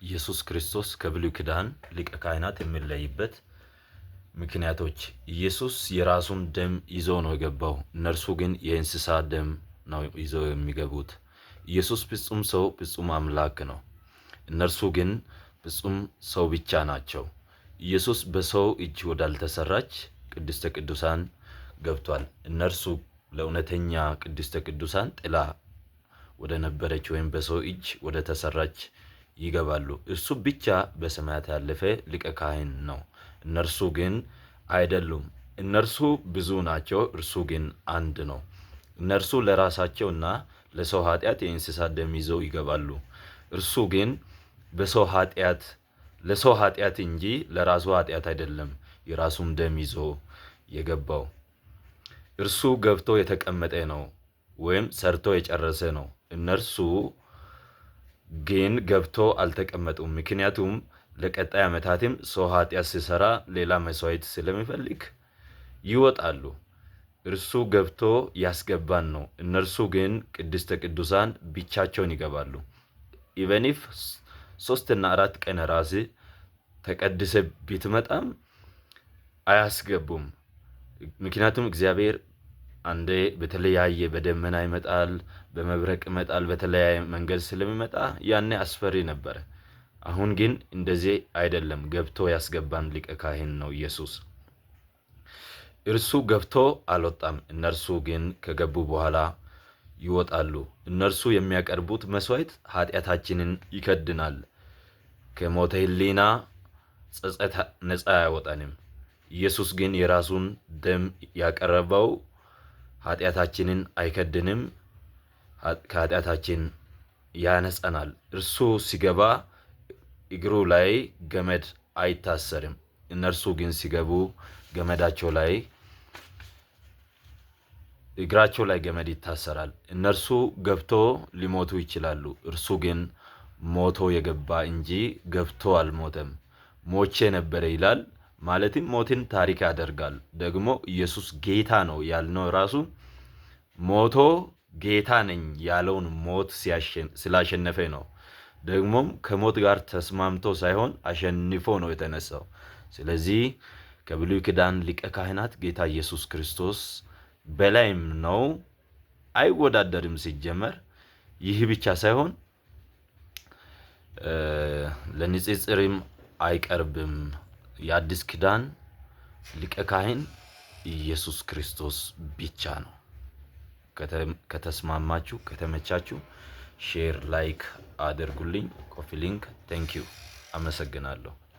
ኢየሱስ ክርስቶስ ከብሉይ ኪዳን ሊቀ ካህናት የሚለይበት ምክንያቶች፣ ኢየሱስ የራሱን ደም ይዞ ነው የገባው። እነርሱ ግን የእንስሳ ደም ነው ይዘው የሚገቡት። ኢየሱስ ፍጹም ሰው፣ ፍጹም አምላክ ነው። እነርሱ ግን ፍጹም ሰው ብቻ ናቸው። ኢየሱስ በሰው እጅ ወዳልተሰራች ቅድስተ ቅዱሳን ገብቷል። እነርሱ ለእውነተኛ ቅድስተ ቅዱሳን ጥላ ወደ ነበረች ወይም በሰው እጅ ወደ ተሰራች ይገባሉ። እርሱ ብቻ በሰማያት ያለፈ ሊቀ ካህን ነው። እነርሱ ግን አይደሉም። እነርሱ ብዙ ናቸው፣ እርሱ ግን አንድ ነው። እነርሱ ለራሳቸውና ለሰው ኃጢአት የእንስሳት ደም ይዘው ይገባሉ። እርሱ ግን በሰው ኃጢአት ለሰው ኃጢአት እንጂ ለራሱ ኃጢአት አይደለም የራሱን ደም ይዞ የገባው። እርሱ ገብቶ የተቀመጠ ነው ወይም ሰርቶ የጨረሰ ነው። እነርሱ ግን ገብቶ አልተቀመጡም። ምክንያቱም ለቀጣይ ዓመታትም ሰው ኃጢአት ሲሰራ ሌላ መስዋዕት ስለሚፈልግ ይወጣሉ። እርሱ ገብቶ ያስገባን ነው። እነርሱ ግን ቅድስተ ቅዱሳን ብቻቸውን ይገባሉ። Even if 3ና 4 ቀን ራስ ተቀድሰ ብትመጣም አያስገቡም። ምክንያቱም እግዚአብሔር አንዴ በተለያየ በደመና ይመጣል፣ በመብረቅ ይመጣል፣ በተለያየ መንገድ ስለሚመጣ ያኔ አስፈሪ ነበረ። አሁን ግን እንደዚህ አይደለም። ገብቶ ያስገባን ሊቀ ካህን ነው ኢየሱስ። እርሱ ገብቶ አልወጣም። እነርሱ ግን ከገቡ በኋላ ይወጣሉ። እነርሱ የሚያቀርቡት መስዋዕት ኃጢአታችንን ይከድናል፣ ከሞተ ሕሊና ጸጸት ነፃ አያወጣንም። ኢየሱስ ግን የራሱን ደም ያቀረበው ኃጢአታችንን አይከድንም፣ ከኃጢአታችን ያነጸናል። እርሱ ሲገባ እግሩ ላይ ገመድ አይታሰርም። እነርሱ ግን ሲገቡ ገመዳቸው ላይ እግራቸው ላይ ገመድ ይታሰራል። እነርሱ ገብቶ ሊሞቱ ይችላሉ። እርሱ ግን ሞቶ የገባ እንጂ ገብቶ አልሞተም። ሞቼ ነበረ ይላል። ማለትም ሞትን ታሪክ ያደርጋል። ደግሞ ኢየሱስ ጌታ ነው ያልነው ራሱ ሞቶ ጌታ ነኝ ያለውን ሞት ስላሸነፈ ነው። ደግሞም ከሞት ጋር ተስማምቶ ሳይሆን አሸንፎ ነው የተነሳው። ስለዚህ ከብሉይ ኪዳን ሊቀ ካህናት ጌታ ኢየሱስ ክርስቶስ በላይም ነው፣ አይወዳደርም ሲጀመር። ይህ ብቻ ሳይሆን ለንጽጽርም አይቀርብም። የአዲስ ኪዳን ሊቀ ካህን ኢየሱስ ክርስቶስ ብቻ ነው። ከተስማማችሁ፣ ከተመቻችሁ share፣ like አድርጉልኝ። Copy link። Thank you፣ አመሰግናለሁ።